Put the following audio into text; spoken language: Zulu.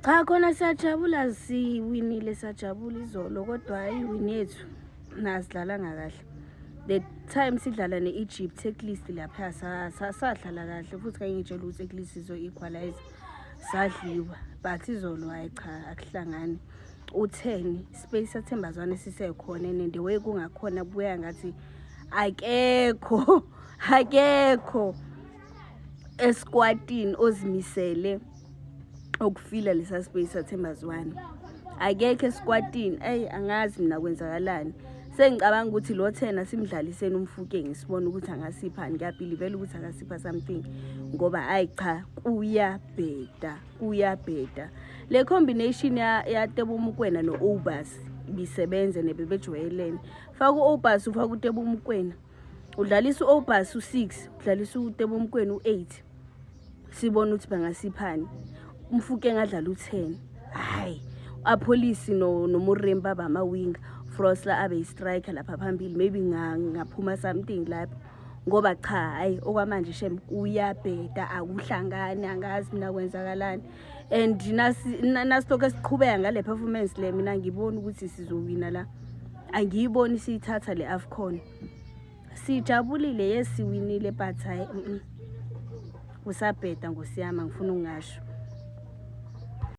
Cha, khona siyajabula, siwinile, sajabula izolo, kodwa hayi, win yethu nasidlalanga kahle. The time sidlala ne-Egypt at least lapha sadlala kahle futhi, kangitshela ukuthi at least sizo-equalize, sadliwa. But izolo, hayi cha, akuhlangani. U-10 space saThemba Zwane sisekhona, and the way kungakhona kubuya ngathi akekho, akekho esquadini ozimisele ukufila lesa space saThemba Zwane, akekho esquadini. Eyi, angazi mina kwenzakalani. Sengicabanga ukuthi lo 10 simdlaliseni uMofokeng, sibone ukuthi angasiphani. Ngiyabelievela ukuthi angasipha something, ngoba hayi cha, kuyabheda, kuyabheda. Le combination ya Teboho Mokoena no-Aubaas ibisebenze, nebebejwayelene. Faka u-Aubaas, ufaka uTeboho Mokoena, udlalisa u-Aubaas u-6, udlalisa uTeboho Mokoena u-8, sibone ukuthi bangasiphani. UMofokeng adlala u-10, hayi, Appollis noMoremi baba ama-winger, Frosler abe yi-striker lapha phambili. Maybe ngaphuma something lapho, ngoba cha, hayi, okwamanje shem kuyabheda, akuhlangani. Angazi mina kwenzakalani. And nasilokhu esiqhubeka ngale performance le, mina ngibona ukuthi sizowina la, angiyiboni siyithatha le AFCON. Sijabulile, yes, siwinile, but hayi, kusabheda ngosiyama, ngifuna ukungasho.